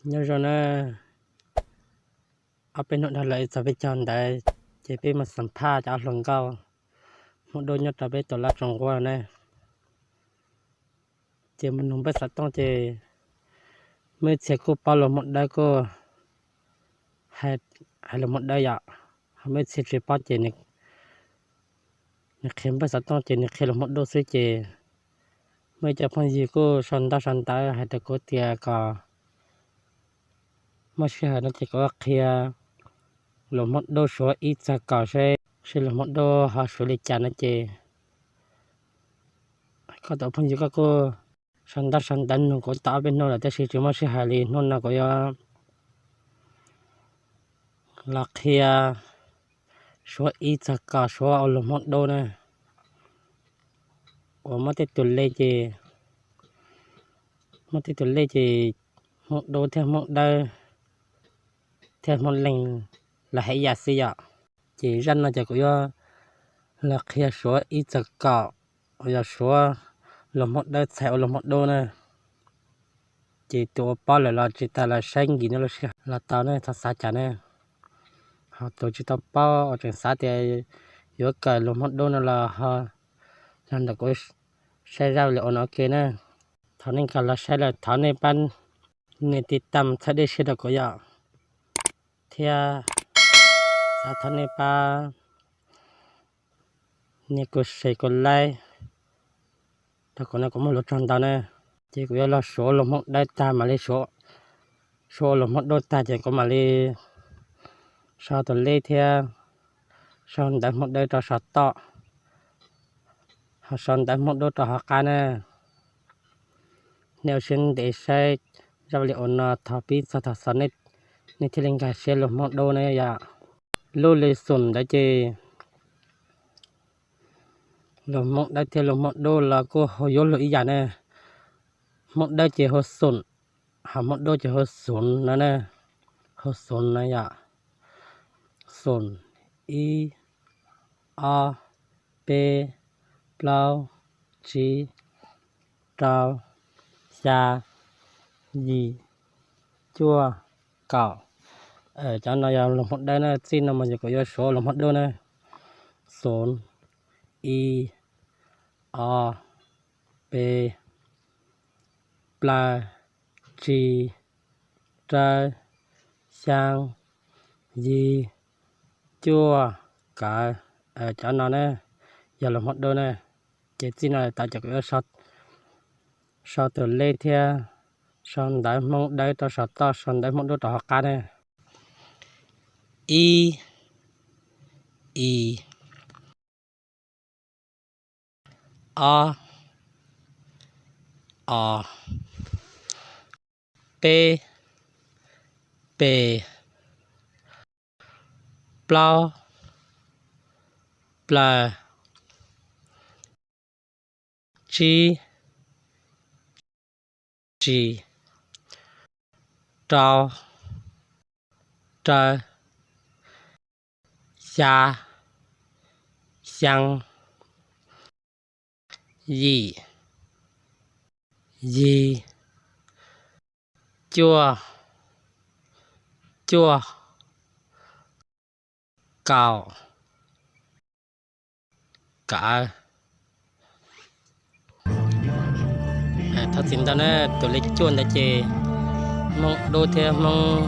Nyob zoo na, ob peb hnub dhau los txog peb caug ntawd, ces peb mus xam phaj cov hluas nkauj Hmoob Dub nyob rau peb tus laj tsoos nquab na. Ces mus nug npawb xov tooj ces muaj ib txhia kuj paub lus Hmoob Dawb kuj hais lus Hmoob Dawb yom, ho muaj ib txhia tsis paub ces nws qhia npawb xov tooj ces nws qhia lus Hmoob Dub xwb ces muaj ib co phooj ywg kuj sau ntaub sau ntawv hais rau kuv tias kom muaj sij hawm no ces kuv qhia lus Hmoob Dub suav ib txog kaum seb, seb lus Hmoob Dub ho suav li cas no ces koj tus phooj ywg koj kuj sau ntaub sau ntawv nug kuv tau ob peb hnub lawm tab sis tsis muaj sij hawm li. Hnub no kuv yuav los qhia suav ib txog kaum suav ua lus Hmoob Dub na. Uas muab tej tus lej ces, muab tej tus lej ces Hmoob Dub thiab Hmoob Dawb thiab Hmoob Leeg los hais ib yam xwb yom. Ces zaj no ces kuv yuav los qhia suav ib txog kaum uas yog suav lus Hmoob Dawb txhais ua lus Hmoob Dub na. Ces tus uas paub lawm los tsis tas los saib nkim no lub sij hawm los tau ne, txhob xav cas ne. Ho tus tsis tau paub uas tseem xav tias yuav kawm lus Hmoob Dub no los ho los ntawm kuv saib zaj li ua no ua ke na. Thaum nej nkag los saib lawm thov nej pab nias tiv tam txhawb dej siab rau kuv yom, thiab xav thov nej pab nias kuv share kuv like rau kuv no kuv muaj lus tsaug ntau na. Ces kuv yuav los suav lus Hmoob Dawb tag mam li suav, suav lus Hmoob Dub tag ces kuv mam li sau tus lej thiab sau ntawv Hmoob Dawb rau saum toj, ho sau ntawv Hmoob Dub rau hauv qab na. Nej ua siab ntev saib zaj li ua no thaum pib txog thaum xaus, nej thiaj li nkag siab lus Hmoob Dub na yom. Lub li xoom ntawd ces lus Hmoob Dawb thiab lus Hmoob Dub los kuj hu yuav luag ib yam na. Hmoob Dawb ces hu xoom, ho Hmoob Dub ces hu xoom no na, hu xoom no yom. Xoom, ib, ob, peb, plaub, tsib, rau, xya, yim, cuaj, kaum. Cov no yog lus Hmoob Dawb na, txij no mas yog kuv yuav suav lus Hmoob Dub na. Xoom, ib, ob, peb, plaub, tsib, rau, xya, yim, cuaj, kaum. Cov no na yog lus Hmoob Dub na. Ces txij no tau ces kuv yuav sau tus lej thiab sau ntawv Hmoob Dawb rau saum toj, sau ntawv Hmoob Dub rau hauv qab na. Ib, i, ob, o, peb, pe, plaub, plaws, tsib, tsis, rau, raws, xya, xyaa, yim, yig, cuaj, cuaj, kaum, kaum. Thov txim ntau na, tus lej cuaj ntawd ces Hmoob Dub thiab Hmoob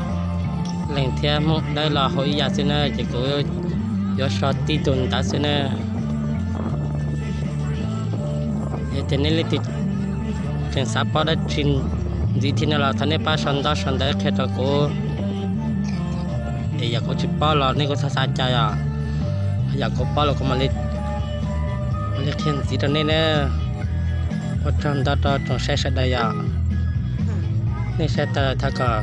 Leeg thiab Hmoob Dawb los hu ib yam xwb na, ces kuv yuav sau tib tus ntawd xwb na. Yog tias nej leej twg tseem xav paub dab tsi ntxiv thiab no los thov nej pab sau ntawv sau ntawv qhia rau kuv. Es yog kuv tsis paub los nej kuj txhob xav cas os. Yog kuv paub los kuv mam li qhia ntxiv rau nej na. Ua tsaug ntau rau tsoom saib sawv daws yom. Nej saib tau thov kom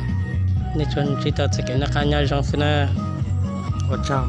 nej tsuas ntsib tau txoj kev noj qab nyob zoo xwb na. Ua tsaug.